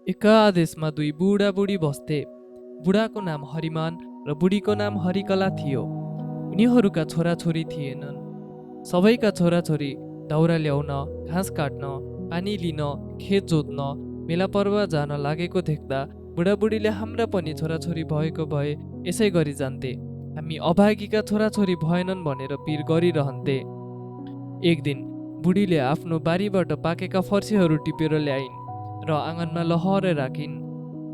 एका देशमा दुई बुढी बस्थे। बुढाको नाम हरिमान र बुढीको नाम हरिकला थियो। उनीहरूका छोराछोरी थिएनन्। सबैका छोराछोरी दाउरा ल्याउन, घाँस काट्न, पानी लिन, खेत जोत्न, मेला पर्व जान लागेको देख्दा बुढाबुढीले हाम्रा पनि छोराछोरी भएको भए यसै गरी जान्थे, हामी अभागीका छोराछोरी भएनन् भनेर पिर गरिरहन्थे। एक दिन बुढीले आफ्नो बारीबाट पाकेका फर्सीहरू टिपेर ल्याइन् र आँगनमा लहरे राखिन्।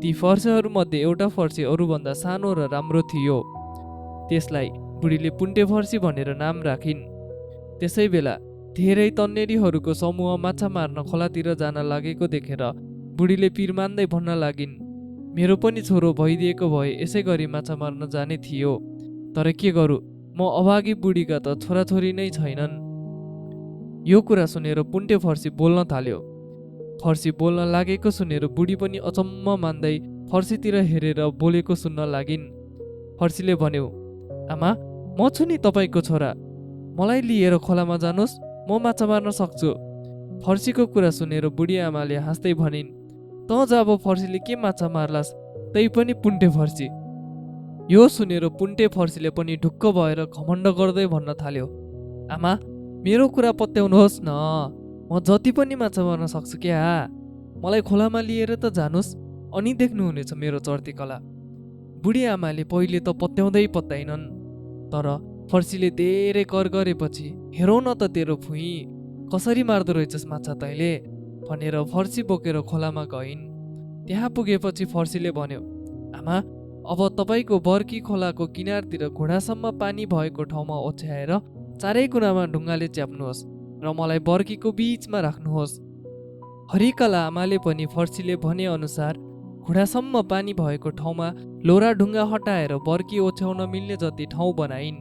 ती फर्सीहरूमध्ये एउटा फर्सी अरूभन्दा सानो र राम्रो थियो। त्यसलाई बुढीले पुन्टे फर्सी भनेर नाम राखिन्। त्यसै बेला धेरै तन्नेरीहरूको समूह माछा मार्न खोलातिर जान लागेको देखेर बुढीले पिर मान्दै भन्न लागिन्, मेरो पनि छोरो भइदिएको भए यसै गरी माछा मार्न जाने थियो। तर के गरौँ, म अभागी बुढीका त छोराछोरी नै छैनन्। यो कुरा सुनेर पुन्टे फर्सी बोल्न थाल्यो। फर्सी बोल्न लागेको सुनेर बुढी पनि अचम्म मान्दै फर्सीतिर हेरेर बोलेको सुन्न लागिन्। फर्सीले भन्यो, आमा, म छु नि तपाईँको छोरा, मलाई लिएर खोलामा जानुहोस्, म माछा मार्न सक्छु। फर्सीको कुरा सुनेर बुढी आमाले हाँस्दै भनिन्, तँ जब फर्सीले के माछा मार्लास्, तै पनि पुन्टे फर्सी। यो सुनेर पुन्टे फर्सीले पनि ढुक्क भएर घमण्ड गर्दै भन्न थाल्यो, आमा, मेरो कुरा पत्याउनुहोस् न, म जति पनि माछा मार्न सक्छु क्या, मलाई खोलामा लिएर त जानुहोस्, अनि देख्नुहुनेछ मेरो चर्ती कला। बुढी आमाले पहिले त पत्याइनन्, तर फर्सीले धेरै कर गरेपछि हेरौ न त तेरो भुइँ कसरी मार्दो रहेछस् माछा तैँले भनेर फर्सी बोकेर खोलामा गइन्। त्यहाँ पुगेपछि फर्सीले भन्यो, आमा, अब तपाईँको बर्की खोलाको किनारतिर घुँडासम्म पानी भएको ठाउँमा ओछ्याएर चारै कुनामा ढुङ्गाले च्याप्नुहोस् र मलाई बर्कीको बीचमा राख्नुहोस्। हरिकला आमाले पनि फर्सीले भने अनुसार घुँडासम्म पानी भएको ठाउँमा लोरा ढुङ्गा हटाएर बर्की ओछ्याउन मिल्ने जति ठाउँ बनाइन्।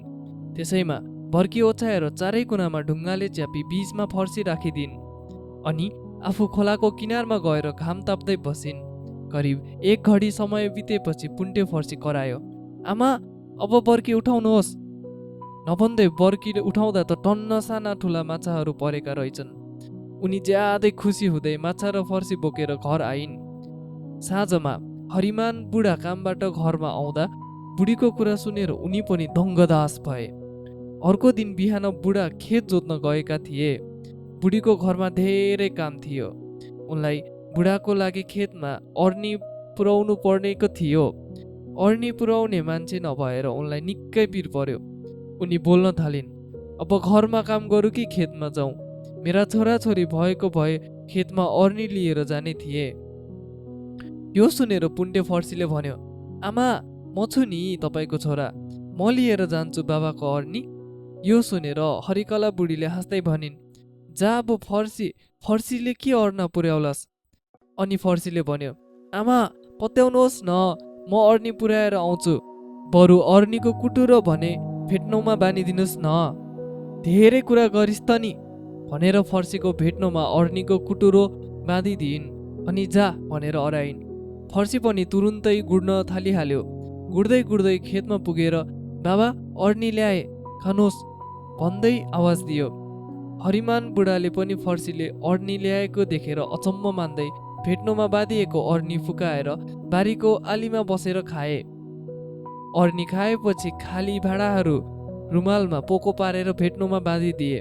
त्यसैमा बर्की ओछ्याएर चारै कुनामा ढुङ्गाले च्यापी बीचमा फर्सी राखिदिन्। अनि आफू खोलाको किनारमा गएर घाम ताप्दै बसिन्। करिब 1 घडी समय बितेपछि पुन्टे फर्सी करायो, आमा, अब बर्की उठाउनुहोस्। नभन्दै बर्की उठाउँदा त टन्न साना ठुला माछाहरू परेका रहेछन्। उनी ज्यादै खुसी हुँदै माछा र फर्सी बोकेर घर आइन्। साँझमा हरिमान बुढा कामबाट घरमा आउँदा बुढीको कुरा सुनेर उनी पनि दङ्गदास भए। अर्को दिन बिहान बुढा खेत जोत्न गएका थिए। बुढीको घरमा धेरै काम थियो। उनलाई बुढाको लागि खेतमा अर्नी पुर्याउनु पर्नेको थियो। अर्नी पुर्याउने मान्छे नभएर उनलाई निकै पिर पर्यो। उनी बोल्न थालिन्, अब घरमा काम गरौँ कि खेतमा जाउँ, मेरा छोराछोरी भएको भए खेतमा अर्नी लिएर जाने थिए। यो सुनेर पुन्टे फर्सीले भन्यो, आमा, म छु नि तपाईँको छोरा, म लिएर जान्छु बाबाको अर्नी। यो सुनेर हरिकला बुढीले हाँस्दै भनिन्, जा अब फर्सीले के अर्ना पुर्याउलास्। अनि फर्सीले भन्यो, आमा, पत्याउनुहोस् न, म अर्नी पुर्याएर आउँछु, बरु अर्नीको कुटुरो भने भेट्नौमा बानिदिनुहोस् न। धेरै कुरा गरिस् त नि भनेर फर्सीको भेट्नोमा अर्नीको कुटुरो बाँधिदिइन् अनि जा भनेर अराइन्। फर्सी पनि तुरुन्तै गुड्न थालिहाल्यो। गुड्दै खेतमा पुगेर, बाबा, अर्नी ल्याए, खानुहोस् भन्दै आवाज दियो। हरिमान बुढाले पनि फर्सीले अर्नी ल्याएको देखेर अचम्म मान्दै भेट्नोमा बाँधिएको अर्नी फुकाएर बारीको आलीमा बसेर खाए। अर्नी खाएपछि खाली भाँडाहरू रुमालमा पोको पारेर भेट्नोमा बाँधिदिए।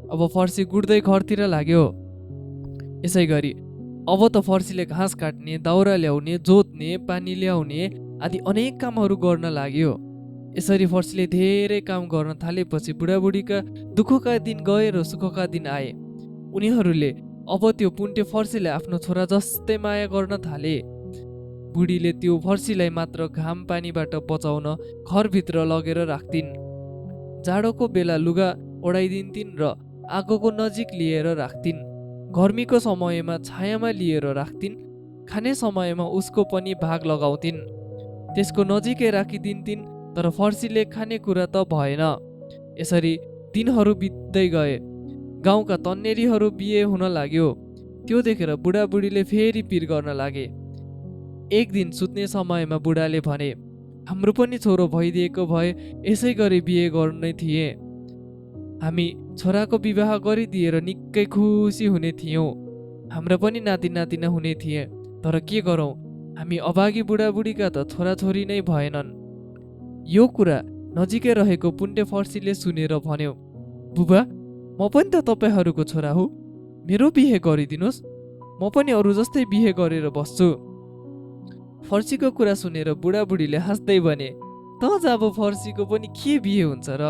अब फर्सी गुड्दै घरतिर लाग्यो। यसै गरी अब त फर्सीले घाँस काट्ने, दाउरा ल्याउने, जोत्ने, पानी ल्याउने आदि अनेक कामहरू गर्न लाग्यो। यसरी फर्सीले धेरै काम गर्न थालेपछि बुढाबुढीका दुःखका दिन गए र सुखका दिन आए। उनीहरूले अब त्यो पुन्टे फर्सीलाई आफ्नो छोरा जस्तै माया गर्न थाले। बुढीले त्यो फर्सीलाई मात्र घाम पानीबाट बचाउन घरभित्र लगेर राख्थिन्। जाडोको बेला लुगा ओढाइदिन्थिन् र आगोको नजिक लिएर राख्थिन्। गर्मीको समयमा छायामा लिएर राख्थिन्। खाने समयमा उसको पनि भाग लगाउँथिन्। त्यसको नजिकै राखिदिन्थिन्, तर फर्सीले खानेकुरा त भएन। यसरी दिनहरू बित्दै गए। गाउँका तन्नेरीहरू बिहे हुन लाग्यो। त्यो देखेर बुढाबुढीले फेरि पिर गर्न लागे। एक दिन सुत्ने समयमा बुढाले भने, हाम्रो पनि छोरो भइदिएको भए यसै गरी बिहे गर्ने थिए, हामी छोराको विवाह गरिदिएर निकै खुसी हुने थियौँ, हाम्रा पनि नाति नातिना हुने थिए। तर के गरौँ, हामी अभागी बुढाबुढीका त छोराछोरी नै भएनन्। यो कुरा नजिकै रहेको पुण्डे फर्सीले सुनेर भन्यो, बुबा, म पनि त तपाईँहरूको छोरा हो, मेरो बिहे गरिदिनुहोस्, म पनि अरू जस्तै बिहे गरेर बस्छु। फर्सीको कुरा सुनेर बुढाबुढीले हाँस्दै भने, त जब फर्सीको पनि के बिहे हुन्छ र,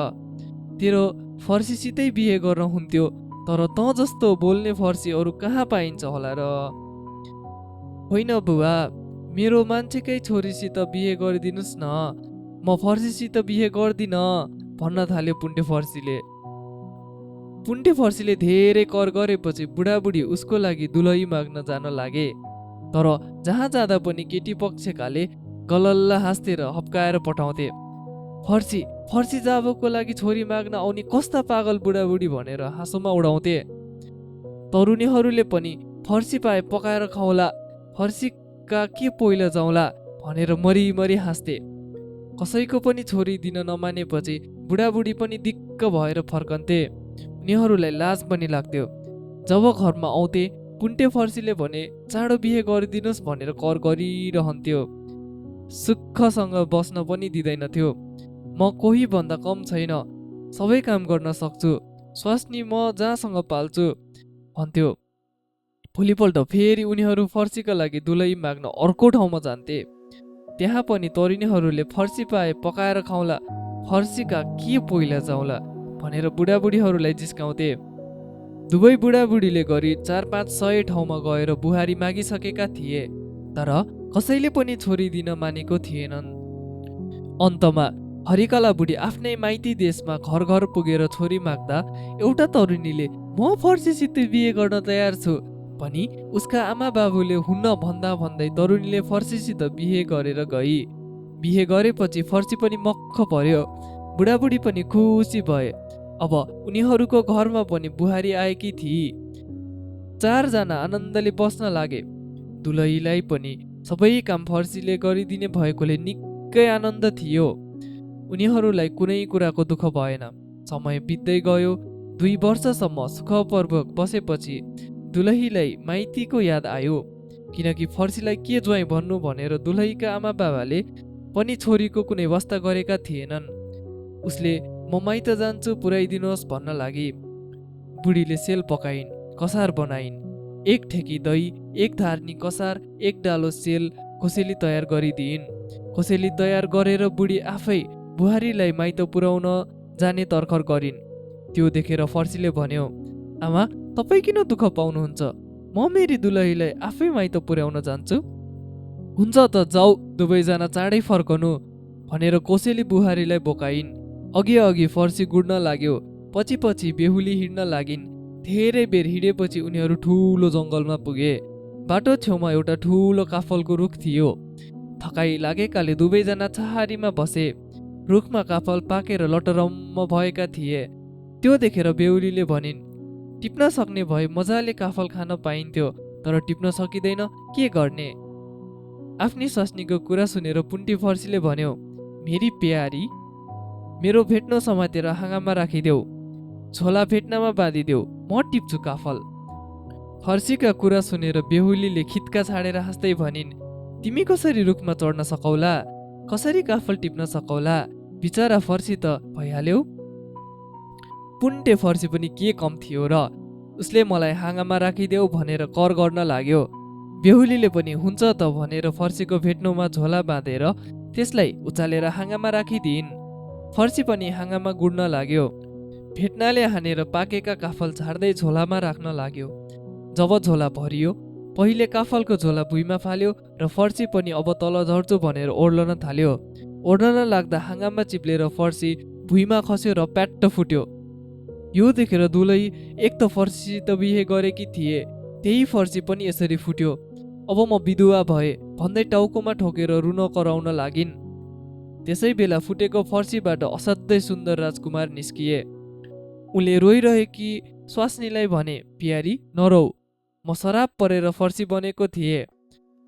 तेरो फर्सीसितै बिहे गर्न हुन्थ्यो, तर त जस्तो बोल्ने फर्सी अरू कहाँ पाइन्छ होला र। होइन बुबा, मेरो मान्छेकै छोरीसित बिहे गरिदिनुहोस् न, म फर्सीसित बिहे गर्दिन भन्न थाल्यो पुण्डे फर्सीले। पुण्डे फर्सीले धेरै कर गरेपछि बुढाबुढी उसको लागि दुलही माग्न जान लागे। तर जहाँ जाँदा पनि केटी पक्षकाले गलल्ला हाँस्थे र हप्काएर पठाउँथे। फर्सी फर्सी जाबोको लागि छोरी माग्न आउने कस्ता पागल बुढाबुढी भनेर हाँसोमा उडाउँथे। तरुणीहरूले पनि फर्सी पाए पकाएर खाउँला, फर्सीका के पहिला जाउँला भनेर मरिमरि हाँस्थे। कसैको पनि छोरी दिन नमानेपछि बुढाबुढी पनि दिक्क भएर फर्कन्थे। उनीहरूलाई लाज पनि लाग्थ्यो। जब घरमा आउँथे पुण्डे फर्सीले भने चाँडो बिहे गरिदिनुहोस् भनेर कर गरिरहन्थ्यो। सुखसँग बस्न पनि दिँदैनथ्यो। म कोही भन्दा कम छैन, सबै काम गर्न सक्छु, स्वास्नी म जहाँसँग पाल्छु भन्थ्यो। भोलिपल्ट फेरि उनीहरू फर्सीका लागि दुलही माग्न अर्को ठाउँमा जान्थे। त्यहाँ पनि तरुणीहरूले फर्सी पाए पकाएर खाउँला, फर्सीका के पहिला जाउँला भनेर बुढाबुढीहरूलाई जिस्काउँथे। दुवै बुढाबुढीले गरी 400-500 ठाउँमा गएर बुहारी मागिसकेका थिए, तर कसैले पनि छोरी दिन मानेको थिएनन्। अन्तमा हरिकला बुढी आफ्नै माइती देशमा घर घर पुगेर छोरी माग्दा एउटा तरुणीले म फर्सीसित बिहे गर्न तयार छु भनी उसका आमा बाबुले हुन्न भन्दा भन्दै तरुणीले फर्सीसित बिहे गरेर गई। बिहे गरेपछि फर्सी पनि मक्ख पर्यो, बुढाबुढी पनि खुसी भए। अब उनीहरूको घरमा पनि बुहारी आएकी थिए। 4 जना आनन्दले बस्न लागे। दुलहीलाई पनि सबै काम फर्सीले गरिदिने भएकोले निकै आनन्द थियो। उनीहरूलाई कुनै कुराको दुःख भएन। समय बित्दै गयो। 2 वर्षसम्म सुखपूर्वक बसेपछि दुलहीलाई माइतीको याद आयो, किनकि फर्सीलाई के ज्वाइँ भन्नु भनेर दुलहीका आमा बाबाले पनि छोरीको कुनै वास्ता गरेका थिएनन्। उसले म माइत जान्छु पुर्याइदिनुहोस् भन्न लागि। बुढीले सेल पकाइन्, कसार बनाइन्। 1 ठेकी दही, 1 धार्नी कसार, 1 डालो सेल कोसेली तयार गरिदिइन्। कोसेली तयार गरेर बुढी आफै बुहारीलाई माइत पुर्याउन जाने तर्खर गरिन्। त्यो देखेर फर्सीले भन्यो, आमा, तपाईँ किन दुःख पाउनुहुन्छ? म मेरी दुलहीलाई आफै माइत पुर्याउन जान्छु। हुन्छ त जाऊ, दुवैजना चाँडै फर्कनु भनेर कोसेली बुहारीलाई बोकाइन्। अघि अघि फर्सी गुड्न लाग्यो, पछि पछि बेहुली हिँड्न लागिन्। धेरै बेर हिँडेपछि उनीहरू ठुलो जङ्गलमा पुगे। बाटो छेउमा एउटा ठुलो काफलको रुख थियो। थकाइ लागेकाले दुवैजना छहारीमा बसे। रुखमा काफल पाकेर लटरम्म भएका थिए। त्यो देखेर बेहुलीले भनिन्, टिप्न सक्ने भए मजाले काफल खान पाइन्थ्यो, तर टिप्न सकिँदैन, के गर्ने? आफ्नी स्वास्नीको कुरा सुनेर पुण्डे फर्सीले भन्यो, मेरी प्यारी, मेरो भेट्नो समातेर हाँगामा राखिदेऊ, झोला भेट्नामा बाँधिदेऊ, म टिप्छु काफल। फर्सीका कुरा सुनेर बेहुलीले खित्का छाडेर हाँस्दै भनिन्, तिमी कसरी रुखमा चढ्न सकौला, कसरी काफल टिप्न सकौला? बिचरा फर्सी त भइहाल्यौ। पुण्डे फर्सी पनि के कम थियो र, उसले मलाई हाँगामा राखिदेऊ भनेर कर गर्न लाग्यो। बेहुलीले पनि हुन्छ त भनेर फर्सीको भेट्नोमा झोला बाँधेर त्यसलाई उचालेर हाँगामा राखिदिइन्। फर्सी पनि हाँगामा गुड्न लाग्यो। भेट्नाले हानेर पाकेका काफल झार्दै झोलामा राख्न लाग्यो। जब झोला भरियो, पहिले काफलको झोला भुइँमा फाल्यो र फर्सी पनि अब तल झर्छु भनेर ओर्लन थाल्यो। ओर्लन लाग्दा हाँगामा चिप्लेर फर्सी भुइँमा खस्यो र प्याट्ट फुट्यो। यो देखेर दुलही एक त फर्सीसित बिहे गरेकी थिए, त्यही फर्सी पनि यसरी फुट्यो, अब म विधवा भए भन्दै टाउकोमा ठोकेर रुन कराउन लागिन्। त्यसै बेला फुटेको फर्सीबाट असाध्यै सुन्दर राजकुमार निस्किए। उनले रोइरहेकी स्वास्नीलाई भने, प्यारी नरौ, म शराब परेर फर्सी बनेको थिएँ,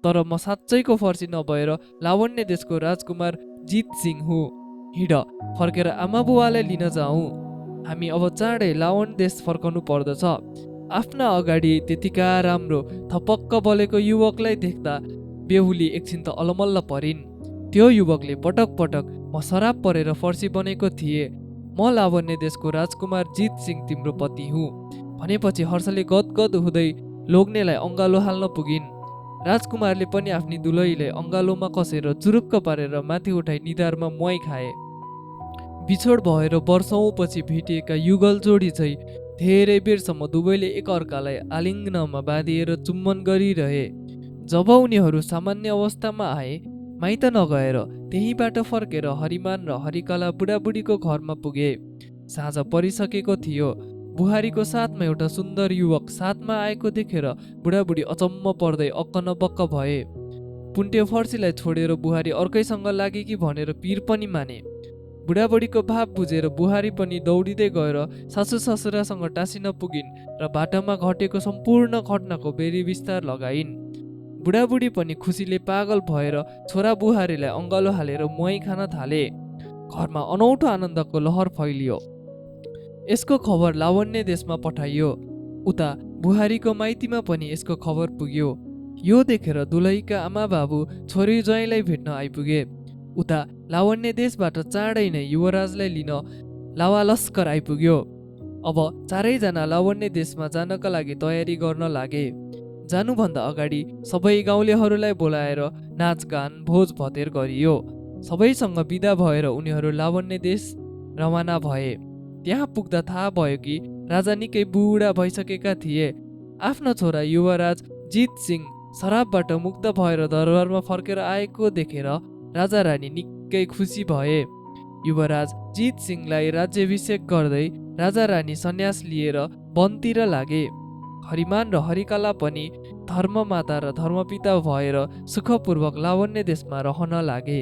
तर म साँच्चैको फर्सी नभएर लावण्य देशको राजकुमार जित सिंह हुँ। हिँड, फर्केर आमा बुवालाई लिन जाउँ, हामी अब चाँडै लावण्य देश फर्कनु पर्दछ। आफ्ना अगाडि त्यतिका राम्रो थपक्क बलेको युवकलाई देख्दा बेहुली एकछिन त अलमल्ल परिन्। त्यो युवकले पटक पटक म शराब परेर फर्सी बनेको थिएँ, म लावण्य देशको राजकुमार जित सिंह तिम्रो पति हुँ भनेपछि हर्षले गदगद हुँदै लोग्नेलाई अङ्गालो हाल्न पुगिन्। राजकुमारले पनि आफ्नी दुलहीलाई अङ्गालोमा कसेर जुरुक्क पारेर माथि उठाई निधारमा मुहाई खाए। बिछोड भएर वर्षौँपछि भेटिएका युगल जोडी चाहिँ धेरै बेरसम्म दुवैले एकअर्कालाई आलिङ्गनमा बाँधिएर चुम्बन गरिरहे। जब उनीहरू सामान्य अवस्थामा आए, माइत नगएर त्यहीँबाट फर्केर हरिमान र हरिकला बुढाबुढीको घरमा पुगे। साँझ परिसकेको थियो। बुहारीको साथमा एउटा सुन्दर युवक साथमा आएको देखेर बुढाबुढी अचम्म पर्दै अक्क न बक्क भए। पुन्टे फर्सीलाई छोडेर बुहारी अर्कैसँग लागे कि भनेर पिर पनि माने। बुढाबुढीको भाव बुझेर बुहारी पनि दौडिँदै गएर सासू ससुरासँग टाँसिन पुगिन् र बाटोमा घटेको सम्पूर्ण घटनाको बेरी विस्तार लगाइन्। बुढाबुढी पनि खुसीले पागल भएर छोरा बुहारीलाई अङ्गालो हालेर मुहाई खान थाले। घरमा अनौठो आनन्दको लहर फैलियो। यसको खबर लावण्य देशमा पठाइयो। उता बुहारीको माइतीमा पनि यसको खबर पुग्यो। यो देखेर दुलहीका आमा बाबु छोरी ज्वाइँलाई भेट्न आइपुगे। उता लावण्य देशबाट चाँडै नै युवराजलाई लिन लावालस्कर आइपुग्यो। अब चारैजना लावण्य देशमा जानका लागि तयारी गर्न लागे। जानुभन्दा अगाडि सबै गाउँलेहरूलाई बोलाएर नाचगान भोज भतेर गरियो। सबैसँग बिदा भएर उनीहरू लावण्य देश रवाना भए। त्यहाँ पुग्दा थाहा भयो कि राजा निकै बुढा भइसकेका थिए। आफ्नो छोरा युवराज जित सिंह शराबबाट मुक्त भएर दरबारमा फर्केर आएको देखेर राजा रानी निकै खुसी भए। युवराज जित सिंहलाई राज्याभिषेक गर्दै राजा रानी सन्यास लिएर वनतिर लागे। हरिमान र हरिकला पनि धर्ममाता र धर्मपिता भएर सुखपूर्वक लावण्य देशमा रहन लागे।